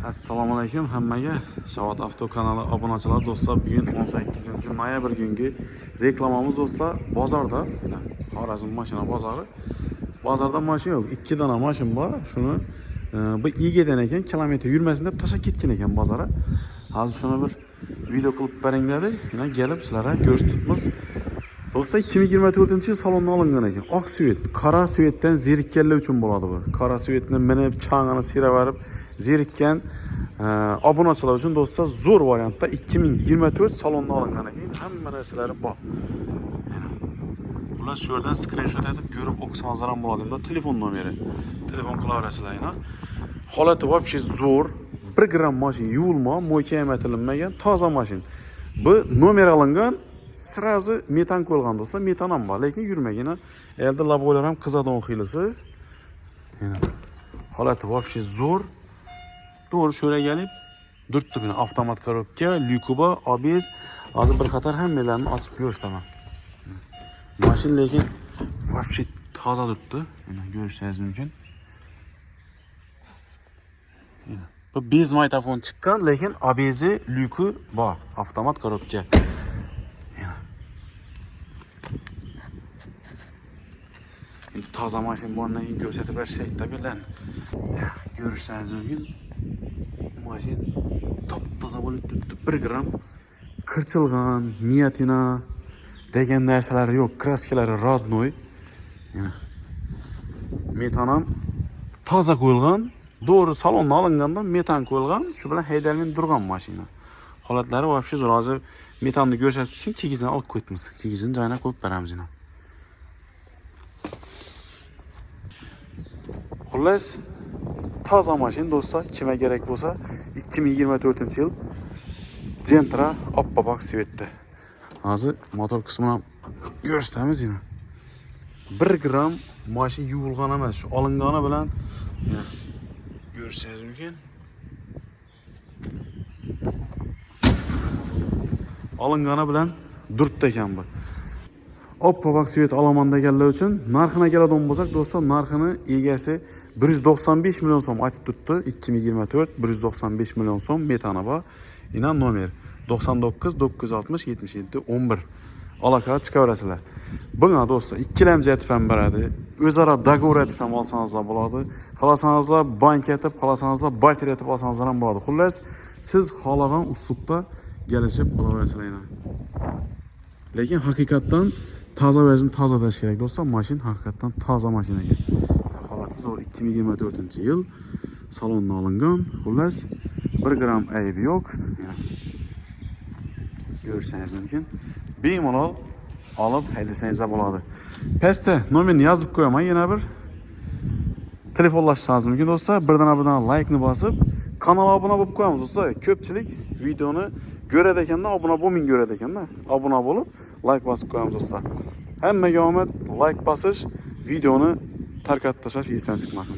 Assalomu alaykum hammaga. Shavat Avto kanali obunachilari do'stlar, bugun 18 noyabr kungi reklamamiz do'stlar bozorda, mana Xorazm mashina bozori. Bozorda mashina yo'q, 2 dona mashina bor. Shuni bu egadan ekan, kilometr yurmasin deb tashlab ketgan ekan bozorga. Hozir shuni bir video qilib bering dedi. Mana kelib sizlarga ko'rsatibmiz. Do'stlar 2024 yil salondan olingan ekan. Oq svet, qora svetdan zerikkanlar uchun bo'ladi bu. Qora svetni minib, changini siyraverib zerikkan obunachilar uchun do'stlar zo'r variantda 2024 salondan olingan ekan. Hamma narsalari bor. Xullas shu yerdan skrinshot etib ko'rib o'qisangizlar ham bo'ladi. Bunda telefon nomeri. Telefon qilaverasizlar yana. Holati вообще zo'r. 1 gram mashina yuvilma, moyka ham aytilmagan, toza mashina. Bu nomer olingan, сразу metan qo'yilgan do'stlar, metan ham bor, lekin yurmagan. Endi laboylar ham qizadon xilisi. Yana holati вообще zo'r. To'g'ri shu yerga kelib turibdi buni avtomat korobka, lyuki bor, ABS. Hozir bir qator hammalarini ochib ko'rsataman. Mashina lekin вообще toza turibdi. Mana ko'rishingiz mumkin. Mana bu bez magnitofon chiqqan, lekin ABS lyuki bor, avtomat korobka. Mana. Endi toza mashina bo'lgandan keyin ko'rsatib bersak tabilan. Ko'rishingiz mumkin. Mashina top toza bo'lib turibdi. 1 gram qirchilgan, miyatina degan narsalari yo'q. Kraskalari родной. Mana. Metan ham toza qo'yilgan. To'g'ri salondan olinganda metan qo'yilgan, shu bilan haydalmay turgan mashina. Holatlari вообще zo'r. Hozir metanni ko'rsatish uchun kigizini olib qo'yibmiz. Kigizini joyina qo'yib beramiz yana. Xullas, toza mashina do'stlar, kimga kerak bo'lsa 2024 yil Gentra oppoq svetda. Hozir motor qismini ham ko'rsatamiz yana. 1 gram mashina yuvilgan emas, shu olingani bilan yana ko'rishingiz mumkin. Olingani bilan durtda ekan bu. Oppoq svet olaman deganlar uchun narxini keladigan bo'lsak do'stlar, narxini egasi 195 million so'm aytib turibdi. 2024 195 million so'm metani bor. Ina nomer 99 960 77 11. Aloqaga chiqaverasizlar. Bunga do'stlar ikkilamchi etib ham beradi. O'zaro договор etib ham olsangizlar bo'ladi. Xohlasangizlar bank etib, xohlasangizlar barter etib olsangizlar ham bo'ladi. Xullas, siz xohlagan uslubda kelishib olaverasizlar yana. Lekin haqiqatdan toza vazn toza deyish kerak do'stlar. Mashina haqiqatdan toza mashina ekan. Holati zo'r 2024 yil salondan olingan. Xullas, 1 gram aybi yo'q. Yana ko'rishingiz mumkin. Bemalol olib haydasangiz bo'ladi. Pastda nomerni yozib qo'yaman yana bir. Telefonlashishingiz mumkin do'stlar. Birdan like ni bosib, kanalga obuna bo'lib qo'yamiz do'stlar. Ko'pchilik videoni ko'radi ekanda, obuna bo'lmay ko'radi ekanda. Obuna bo'lib, like bosib qo'yamiz do'stlar. Hammaga omad, like bosish, videoni tarqatib tashlash esdan chiqmasin.